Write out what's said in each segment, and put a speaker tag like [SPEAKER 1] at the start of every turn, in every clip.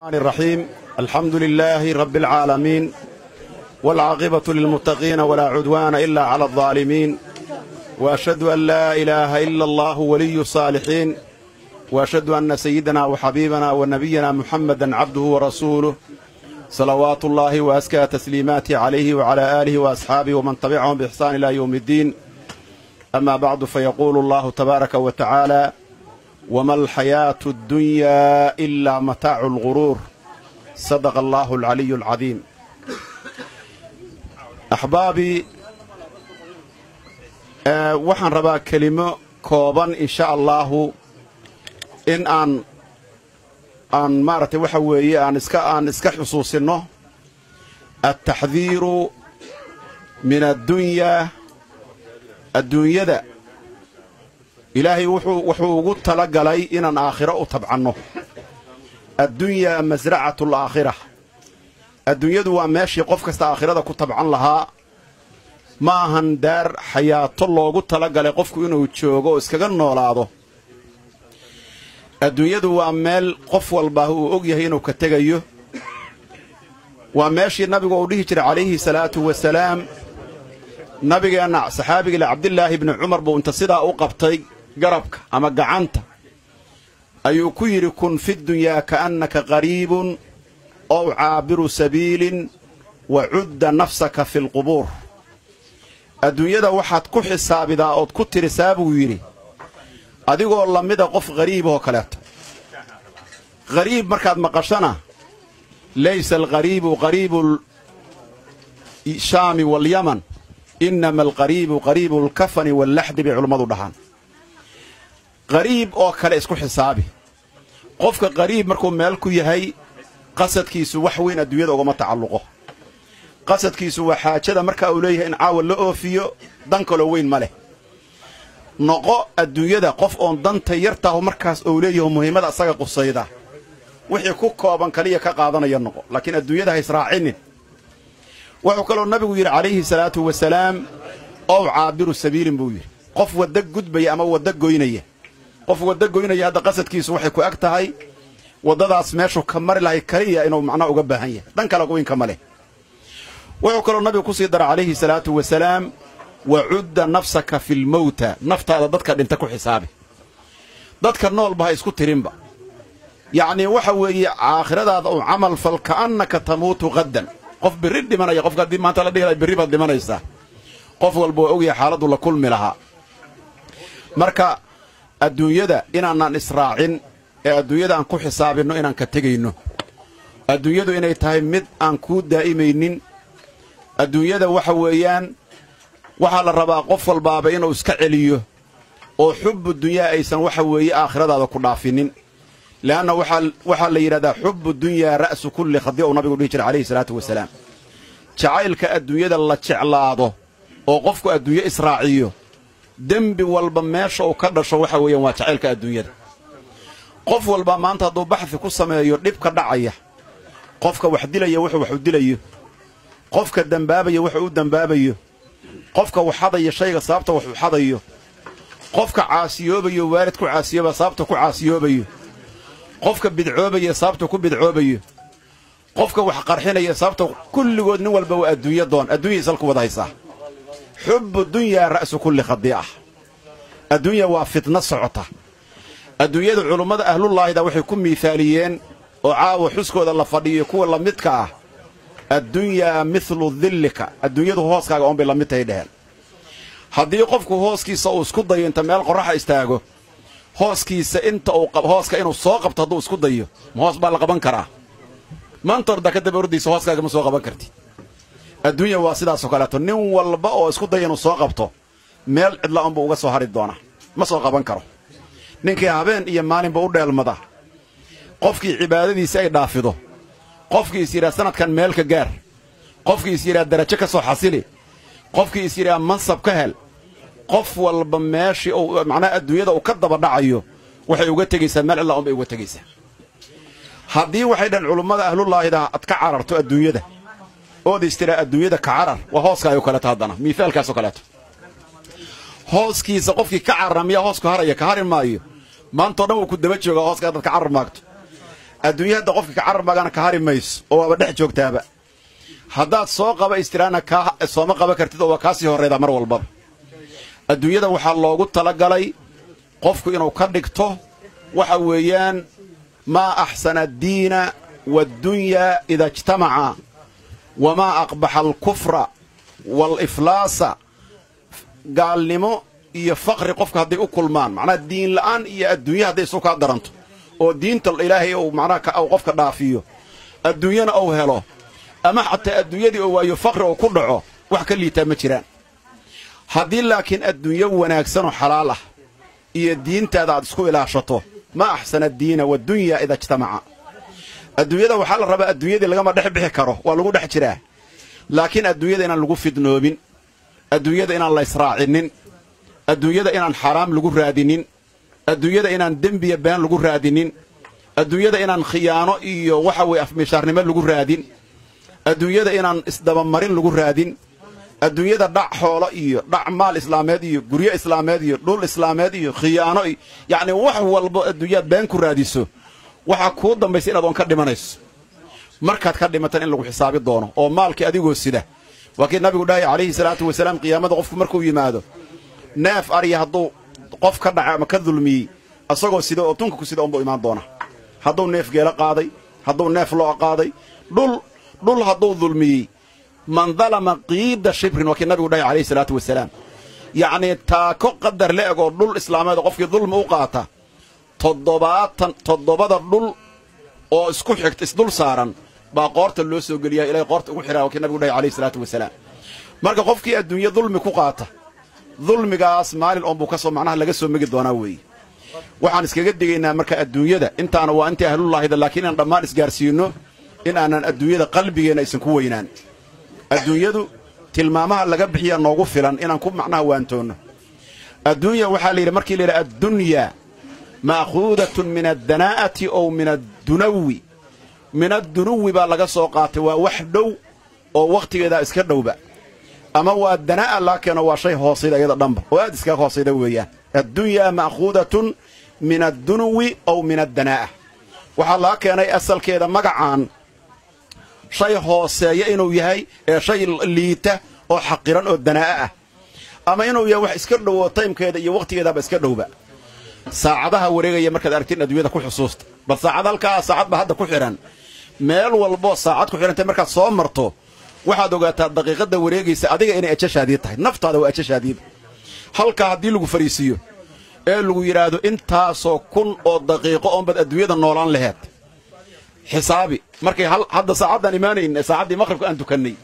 [SPEAKER 1] الرحيم الحمد لله رب العالمين والعاقبة للمتقين ولا عدوان إلا على الظالمين وأشهد أن لا إله إلا الله ولي الصالحين وأشهد أن سيدنا وحبيبنا ونبينا محمدا عبده ورسوله صلوات الله وأزكى تسليماته عليه وعلى آله وأصحابه ومن تبعهم بإحسان إلى يوم الدين. أما بعد، فيقول الله تبارك وتعالى: وما الحياة الدنيا إلا متاع الغرور. صدق الله العلي العظيم. أحبابي، waxaan rabaa kelimo kooban insha Allahu in aan maaragtay waxa weeye aan iska xusuusinno التحذير من الدنيا. Adduunyada Ilaahay wuxuu ugu tala galay inaan aakhiro u tabcanno. الدنيا مزرعة الآخرة. Adduunyadu waa meeshii qof kasta aakhirada ku tabcan lahaa. Ma ahan daar xayaato loogu tala galay qofku inuu joogo oo iskaga noolaado. Adduunyadu waa meel qof walba uu og yahay inuu ka tegayo. Waa meeshii Nabigu uu dhihi jiray calayhi salaatu wasalaam. Nabigeenna saxaabigile Cabdillaahi bni Cumar buu inta sidaa u qabtay garabka ama gacanta ayuu ku yidhi: "كن في الدنيا كأنك غريب أو عابر سبيل وعد نفسك في القبور." Adduunyada waxaad ku xisaabidaa ood ku tirisaa, buu yidhi, adigoo lamida qof ghariib oo kaleeto. Ghariib markaad maqashana، ليس الغريب غريب الشام واليمن، إنما الغريب غريب الكفن واللحد, bay culummadu dhahaan. Qariib oo kale isku xisaabi. Qofka qariib markuu meel ku yahay, qasadkiisu wax weyn adduunyada ugama tacalluqo. Qasadkiisu waa xaajada marka uu leeyahay in caawa la oofiyo, dan kaloo weyn ma leh. Noqo adduunyada qof oon danta yartaahu markaas uu leeyaho muhiimada asaga qusayda wixii ku kooban kaliya ka qaadanaya noqo, laakiin adduunyada ha israacinin. Wuxuu kaloo Nabigu yidhi calayhi salaatu wasalaam: "أو عابر سبيل," buu yidhi, qof waddo gudbaya ama waddo goynaya. Qof waddo goynaya hadda qasadkiisu waxay ku eg tahay waddadaas meeshuu ka mari lahay kaliya inuu macnaha uga baahan yahay, dan kale weynka ma leh. Wuxuu kaloo Nabigu ku sii dara calayhi salaatu wasalaam: "وعد نفسك في الموتى." Naftaada dadka dhinta ku xisaabi, dadka noolba ha isku tirinba. Yacnii waxa weeye aakhiradaada u camal fal كأنك تموت غدا, qof birri dhimanaya. Qofka haddii maanta la dhihi lahay birri baad dhimanaysaa, qof walba waa ogyahay xaaladdu la kulmi lahaa. Marka adduunyada inaanaan israacin ee adduunyada aan ku xisaabinno inaan ka tegayno, adduunyadu inay tahay mid aan kuu daa'imaynin. Adduunyada waxa weeyaan waxaa la rabaa qof walbaaba inuu iska celiyo oo حب الدنيا aysan waxa weeye aakhiradaada ku dhaafinin, leanna waxaa la yidhahdaa حب الدنيا رأس كل خطيئة, uu Nabigu dhihi jiray calayhi salaatu wasalaam. Jacaylka adduunyada la jeclaado oo qofku adduunyo israaciyo, dembi walba meesha uu ka dhasho waxa weeyaan waa jacaylka adduunyada. Qof walba maanta hadduu baxthi ku sameeyo dhibka dhacaya, qofka wax dilaya wuxuu wax u dilayo, qofka dembaabaya wuxuu u dembaabayo, qofka wax xadaya shayga sababta wax u xadayo, qofka caasiyoobayo waalid ku caasiyooba sababta ku caasiyoobayo, qofka bidcoobaya sababta ku bidcoobayo, qofka wax qarxinaya sababta, kulligood nin walba waa adduunyo doon, adduunyay salku wada haysaa. حب الدنيا رأس كل خطيئة. Adduunya waa fitno socota. Adduunyada culummada ahlullaahida waxay ku miithaaliyeen oo caawa xuskooda la fadhiyo kuwa la midka ah: الدنيا مثل ظلك. Adduunyadu hooskaaga oon bay la mid tahay, dheheen. Haddii qofku hooskiisa uu isku dayo inta meel qorraxa istaago, hooskiisa inta uu hooska inuu soo qabto hadduu isku dayo, ma hoos baa la qaban karaa? Maanta orda ka daba ordaysa, hooskaaga ma soo qaban kartid. Adduunya waa sidaasoo kaleeto. Nin walba oo isku daya inuu soo qabto, meel cidla unbuu uga soo hari doonaa, ma soo qaban karo. Ninkii habeen iyo maalinba u dheelmada, qofkii cibaadadiisi ay dhaafido, qofkii is yidhaha sanadkan meel ka gaar, qofkii is yidhaha darajo ka soo xasili, qofkii is yidhaha mansab ka hel, qof walba meeshii uu macnaha adduunyada uu ka daba dhacayo waxay uga tegaysaa meel cidla unbay uga tegaysaa. Haddii waxay dhan culummada ahlullaahida ad ka cararto adduunyada ood istiraa adduunyada ka carar, waa hooskaayoo kaleeto. Haddana miithaalkaasoo kaleeto, hooskiisa qofkii ka carara miyaa hoosku haraya? Ka hari maayo. Maantao dhan wuu ku daba joogaa hooska haddaad ka carar maagto. Adduunya hadda qofka ka carar magana ka hari mayso oo waaba dhex joogtaaba. Haddaad soo qaba istiraana kaa sooma qaba kartid oo waa kaasii horreydaa mar walbaba. Adduunyada waxaa loogu talagalay qofku inuu ka dhigto waxa weeyaan maa axsana addiina waddunyaa ida ijtamaca wamaa aqbaxa alkufra waaliflaasa. Gaalnimo iyo faqri qofka hadday u kulmaan, macnaha diin la'aan iyo adduunya hadday isu kaa daranto oo diinta ilaahay uu macnaha uu qofka dhaafiyo, adduunyana uu helo, ama xataa adduunyadii oo waayo faqri oo ku dhaco, wax ka liitaa ma jiraan. Haddii laakiin adduunyo wanaagsanoo xalaal ah iyo diintaada aad isku ilaashato, ma axsana addiina waddunyaa ida ijtamaca. Adduunyada waxaa la rabaa, adduunyadii lagama dhex bixi karo, waa lagu dhex jiraa, laakiin adduunyada inaan lagu fidnoobin, adduunyada inaan la israacinin, adduunyada inaan xaaraam lagu raadinin, adduunyada inaan dembiya been lagu raadinin, adduunyada inaan khiyaano iyo waxa weeye afmishaarnimo lagu raadin, adduunyada inaan isdabamarin lagu raadin, adduunyada dhac xoolo iyo dhac maal islaameed iyo guryo islaameed iyo dhul islaameed iyo khiyaano iyo yacni wax walbo adduunyaad been ku raadiso, waxaa kuu dambaysa inaad oon ka dhimanayso. Markaad ka dhimatan in lagu xisaabi doono oo maalkii adigoo sida. Waa kii nabigu dhahay calayhi salaatu wasalaam, qiyaamada qofku markuu yimaado neef arya hadduu qof ka dhacay ama ka dulmiyey, asagoo sida oo tunka ku sida unbuu imaan doona. Hadduu neef geelo qaaday, hadduu neef loo qaaday, dhul hadduu dulmiyey, man dalama qiida shibrin, waa kii nabigu dhahay calayhi salaatu wasalaam, yacnii taako qadar la eg oo dhul islaameed oo qofkii dulmi u qaata, 77 dhul oo isku xigta isdul saaran baa qoorta loo soo geliyaa, ilahay qoorta ugu xiraa, waa kii nabigu dhahay calayhi salaatu wasalaam. Marka qofkii adduunye dulmi ku qaata, dulmigaas maalin oonbuu ka soo macnaha laga soo megi doonaa weeye. Waxaan iskaga digaynaa marka adduunyada intaana waa intii ahlullaahida, laakiin inaan dhammaan isgaarsiinno in aanan adduunyada qalbigeenna aysan ku weynaan. Adduunyadu tilmaamaha laga bixiyaa noogu filan inaan ku macnaha waantoonno. Adduunya waxaa la yidhi, markii la yidhi addunyaa ma'khuudatun min addanaa'ati ow min addunawi, min addunuwi baa laga soo qaatay, waa wax dhow oo wakhtigeedaa iska dhowba, ama waa danaa'a laga keeno, waa shay hoosayda iyada dhanba oo aad iskaga hoosayda weeyaan. Addunyaa ma'khuudatun min addunuwi ow min addanaa'a, waxaa laga keenay asalkeeda magacaan shay hooseeya inuu yahay ee shay liita oo xaqiran oo danaa'a ah, ama inuu yahay wax iska dhow oo taymkeeda iyo wakhtigeedaaba iska dhowba. Saacadaha wareegaya markaad aragtiin adduunyada ku xusuusta. Bal saacad halkaa saacad ba hadda ku xidhan, meel walboo saacad ku xidhantay markaad soo marto, waxaad ogaataa daqiiqadda wareegaysa adiga inay ajashaadii tahay, naftaada waa ajashaadiiba. Halkaa haddii lagu fariisiiyo ee lagu yidhaahdo intaasoo kun oo daqiiqo oonbaad adduunyada noolaan laheed, xisaabi markay hadda saacaddan imaanayn, saacaddii maqribka aan tukannay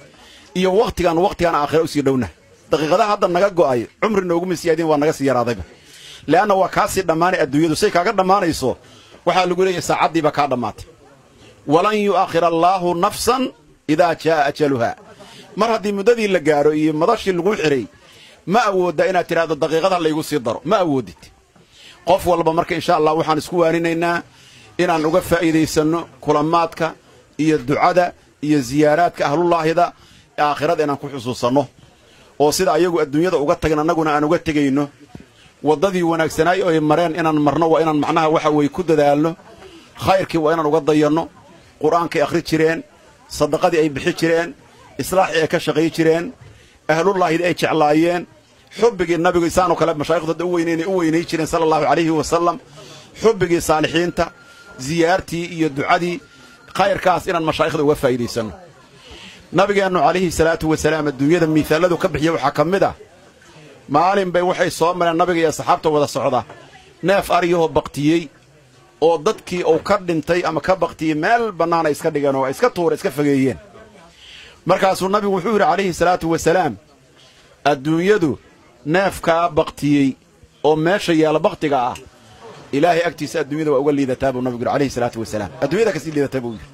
[SPEAKER 1] iyo wakhtigaan wakhtigaan aakhira usii dhowna, daqiiqadaha hadda naga go'ay cumri nooguma siyaadin, waa naga sii yaraadayba, le'anna waa kaa sii dhammaanay. Adduunyadu say kaaga dhammaanayso, waxaa lagu leeyahay saacaddiiba kaa dhammaatay. Walan yu'akhira allaahu nafsan idaa jaa'a ajaluhaa. Mar haddii muddadii la gaadho iyo madashii laguu xidhay, ma awoodda inaad tidhahdo daqiiqadaha laygu sii daro, ma awoodid. Qof walba marka insha allah waxaan isku waaninaynaa inaan uga faa'iidaysanno kulamaadka iyo ducada iyo ziyaaraadka ahlullaahida, aakhirada inaan ku xusuusanno, oo sida ayagu adduunyada uga tagin annaguna aan uga tegayno, waddadii wanaagsanaay oo ay mareen inaan marno, waa inaan macnaha waxa weeye ku dadaalno khayrkii, waa inaan uga dayanno qur'aankay akhri jireen, sadaqadii ay bixi jireen, islaaxii ay ka shaqay jireen, ahlullaahidii ay jeclaayeen, xubbigii nabigu isaanoo kale mashaayikhdu hadda u weyneynay u weynay jireen sala allahu calayhi wasalam, xubbigii saalixiinta, ziyaartii iyo ducadii, khayrkaas inaan mashaayikhda uga faa'iidaysanno. Nabigeennu calayhi salaatu wasalaam adduunyada miisaaladu ka bixiya waxaa ka mid ah, maalin bay waxay soo mareen nabiga iyo asxaabta wada socda neef aryahoo baktiyey oo dadkii uu ka dhintay ama ka baktiyey meel bannaan ay iska dhigeen oo ay iska tuura iska fogeeyeen. Markaasuu nabigu wuxuu yidhi calayhi salaatu wasalaam, adduunyadu neefkaa baktiyey oo meesha yaalla baktiga ah, ilaahay agtiisa adduunyada waa uga liidataa buu nabigu yidhi calayhi salaatu wasalaam, adduunyada kasii liidataa buu yidhi.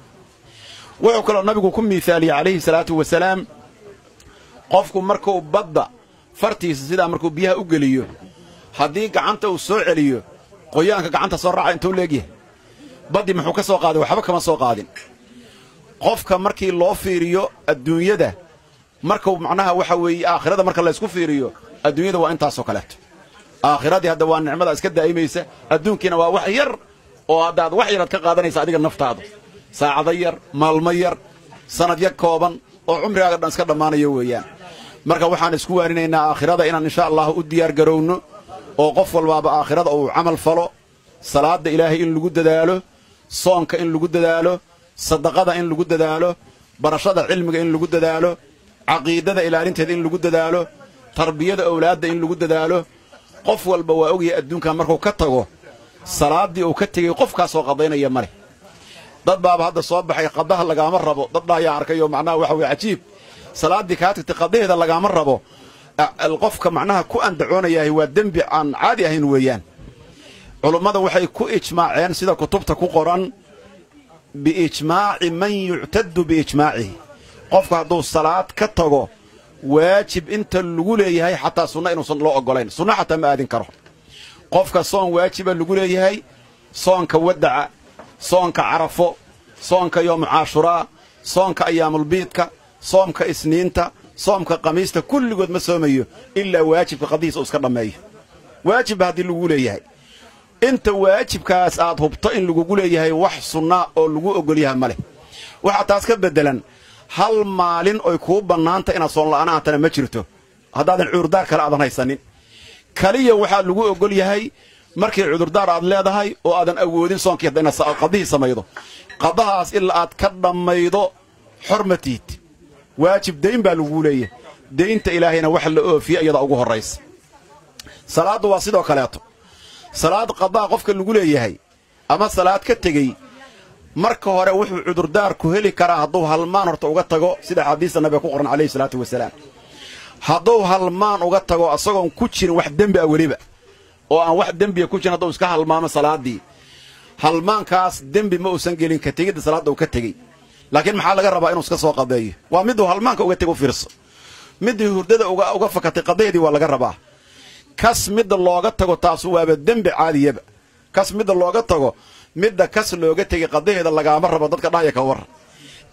[SPEAKER 1] Wuxuu kaloo nabigu ku miithaaliyey calayhi salaatu wasalaam, qofku markuu badda fartiisa sidaa markuu biyaha u geliyo, haddii gacanta uu soo celiyo, qoyaanka gacanta soo raaca intuu leegyahay, baddii muxuu ka soo qaaday? Waxba kama soo qaadin. Qofka markii loo fiiriyo adduunyada, markuu macnaha waxa weeye aakhirada marka laysku fiiriyo, adduunyada waa intaasoo kaleeto. Aakhiradii hadda waa nicmada iska daa'imaysa, adduunkiina waa wax yar. oo haddaad wax yaraad ka qaadanaysa adiga naftaada, saacado yar, maalmo yar, sanadyo kooban oo cumrigaaga dhan iska dhammaanayo weeyaan. Marka waxaan isku waaninaynaa aakhirada inaan insha allahu u diyaar garowno, oo qof walbaaba aakhirada uu camal falo, salaadda ilaahay in lagu dadaalo, soonka in lagu dadaalo, sadaqada in lagu dadaalo, barashada cilmiga in lagu dadaalo, caqiidada ilaalinteeda in lagu dadaalo, tarbiyada owlaadda in lagu dadaalo. Qof walba waa ogyahay adduunkan markuu ka tago salaaddii uu ka tegey qofkaasoo qadaynaya ma leh. Dad baaba hadda soo baxay qadaha lagaama rabo, dad dhahayaan arkayoo macnaha waxa weye cajiib, salaaddii kaa tagtay qadaheeda lagaama rabo. Qofka macnaha ku andacoonayahay waa dembi aan caadi ahayn weeyaan. Culummada waxay ku ijmaaceen sida kutubta ku qoran biijmaaci man yuctaddu biijmaacihi, qofku hadduu salaad ka tago waajib inta lagu leeyahay xataa sunna inuusan loo oggolayn, sunno xataa ma aadin karo. Qofka soon waajiba lagu leeyahay, soonka wadaca, soonka carafo, soonka yoomu caashuraa, soonka ayaamulbiidka, soomka isniinta, soomka khamiista, kulligood ma soomayo ilaa waajibka qadihiisa uu iska dhammeeyo. Waajibba haddii lagu leeyahay, inta waajibkaas aad hubto in lagugu leeyahay wax sunnaa oo lagu oggol yaha ma leh. Waxaa taas ka beddelan hal maalin oy kuu bannaanta inaad soonla'aanaatana ma jirto, haddaadan cudurdaar kale aadan haysanin. Kaliya waxaa lagu oggol yahay markii cudurdaar aad leedahay oo aadan awoodin soonkii hadda inaad qadihii samaydo, qadahaas ilaa aad ka dhammaydo xormatiid. Waajib dayn baa laguu leeyahay, daynta ilaahayna wax la oofiye iyadaa ugu horraysa. Salaaddu waa sidoo kaleeto, salaad qadaa qofka lagu leeyahay ama salaad ka tegey, marka hore wuxuu cudurdaarku heli karaa hadduu halmaan horta uga tago, sida axaadiista nabiga ku qoran calayhi salaatu wasalaam. Hadduu halmaan uga tago asagoon ku jirin wax dembi ah weliba, oo aan wax dembiya ku jirin, hadduu iska halmaamo salaaddii, halmaankaas dembi ma uusan gelin ka tegidda salaadda uu ka tegey, laakiin maxaa laga rabaa? Inuu iska soo qadeeyo. Waa miduu halmaanka uga tegey, u fiirso. Middii hurdada uga fakatay qadaydii waa laga rabaa. Kas midda looga tago taasu waaba dembi caadiyaba. Kas midda looga tago, midda kas looga tegey qadaheeda lagaama rabo dadka dhahaya ka warran.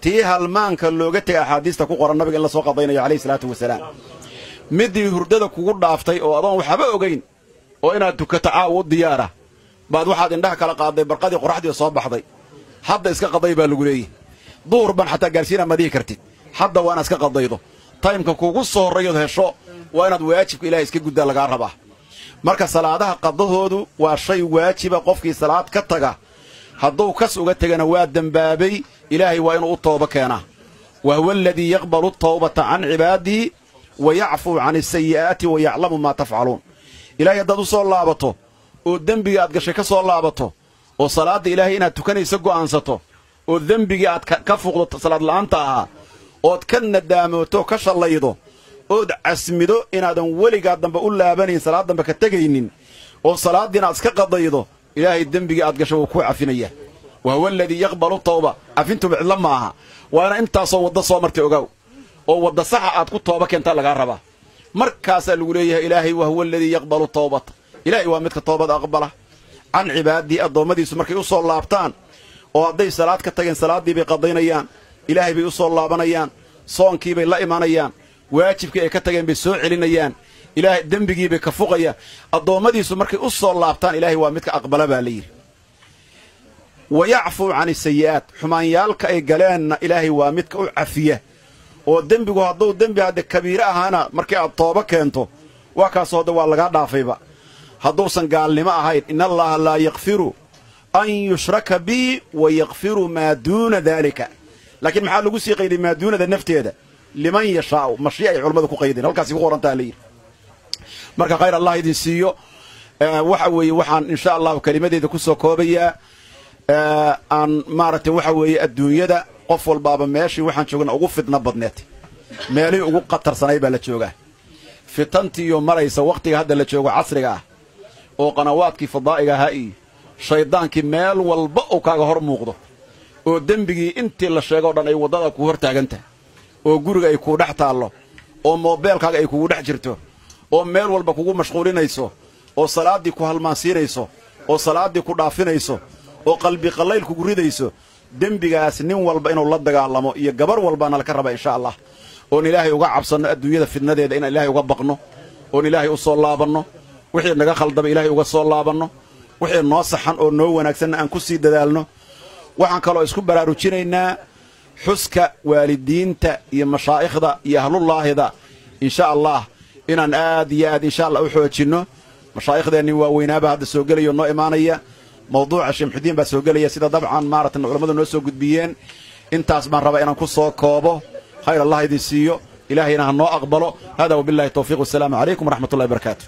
[SPEAKER 1] Tii halmaanka looga tegay axaadiista ku qoran nabiga in la soo qadaynayo calayhi salaatu wasalaam. Middii hurdada kugu dhaaftay oo adoon waxba ogayn oo inaad tukato caawa u diyaara baad waxaad indhaha kala qaaday barqadii qoraxdii soo baxday, hadda iska qaday baa lagu leeyahy. Duhur baan xataa gaarsiina ma dhihi kartid, hadda waa inaad iska qadaydo. Taymka kugu soo horrayood hesho waa inaad waajibka ilahay iska guddaa lagaa rabaa. Marka salaadaha qadahoodu waa shay waajiba, qofkii salaad ka taga hadduu kas uga tegana waa dembaabay, ilaahay waa inuu u tooba keenaa. Wa huwa aladii yaqbalu tawbata can cibaadihi wa yacfuu can asayi'aati wa yaclamu maa tafcaluun. Ilahay haddaad u soo laabato oo dembigii aad gashay ka soo laabato, oo salaadda ilaahay inaad tukanayso go'aansato, oo dembigii aad ka fuuqdo salaad la'aanta ahaa, ood ka nadaamooto ka shallaydo, ood casmido inaadan weligaa dambe u laabanayn, salaad dambe ka tegaynin, oo salaaddiina aad iska qadaydo, ilaahay dembigii aad gashay wuu kuu cafinayaa. Wa huwa aladii yaqbalu tawba, cafintuba cidlo ma aha, waana intaasoo waddo soo martay ogaaw, oo wadda saxa aad ku tooba keentaa lagaa rabaa. Markaasaa lagu leeyahay ilaahay wa huwa aladii yaqbalu tawbata, ilaahay waa midka toobada aqbala can cibaadihi, addoommadiisu markay u soo laabtaan, oo hadday salaad ka tageen salaaddii bay qadaynayaan, ilaahay bay u soo laabanayaan, soonkii bay la imanayaan, waajibkii ay ka tageen bay soo celinayaan, ilaahay dembigii bay ka fuqayaan. Addoommadiisu markay u soo laabtaan ilaahay waa midka aqbala baa la yidhi. Wa yacfuu can asayi'aat, xumaanyaalka ay galeenna ilaahay waa midka u cafiya. Oo dembigu hadduu dembi hadde kabiire ahaana markii aad tooba keento waa kaasoo hadda waa lagaa dhaafayba, hadduusan gaalnimo ahayn. In allaha laa yakfiru an yushraka bihi wa yakfiru maa duuna daalika. Laakiin maxaa lagu sii qayday maa duunada nafteeda? Liman yashaa'u, mashii'a ay culammadu ku qaydeen, halkaasi ku qorantaa la yidhi. Marka khayr allah idin siiyo. Waxa weeye waxaan insha allahu kelimadeeda ku soo koobayaa, aan maaragtay waxa weeye adduunyada qof walbaaba meeshii waxaan joogna ugu fidno badneed, meelihii ugu khatarsanay baa la joogaa. Fitantiiyo maraysa wakhtiga hadda la joogo casriga ah, oo qanawaadkii fadaa'iga ahaa iyo shaydaankii meel walba uu kaaga hor muuqdo, oo dembigii intii la sheego o dhan ay waddada kuu hor taagan tahay, oo guriga ay kuu dhex taallo, oo moobeelkaaga ay kugu dhex jirto, oo meel walba kugu mashquulinayso, oo salaaddii ku halmaansiinayso, oo salaaddii ku dhaafinayso, oo qalbi qallayl kugu ridayso. Dembigaas nin walba inuu la dagaalamo iyo gabar walbaana laka raba insha allah, oon ilaahay uga cabsanno adduunyada fidnadeeda, inaan ilaahay uga baqno, oon ilaahay u soo laabanno, wixii naga khaldama ilaahay uga soo laabanno, Wixii noo saxan oo noo wanaagsanna aan ku sii dadaalno. Waxaan kaloo isku baraarujinaynaa xuska waalidiinta iyo mashaa'ikhda iyo ahlullaahida, insha Allah, inaan aad iyo aad, insha Allah, u xoojinno. Mashaa'ikhdeennii waaweynaaba hadda soo gelaya oo noo imaanaya. Mawduuca Sheekh Muxudiin baa soo gelaya, sida dabcan maaratan culammadu noo soo gudbiyeen. Intaas baan rabaa inaan ku soo koobo. Khayr Allah idin siiyo, Ilaahayna ha noo aqbalo. Hada wabillahi tawfiiq, wasalaamu calaykum waraxmatullahi wabarakaatu.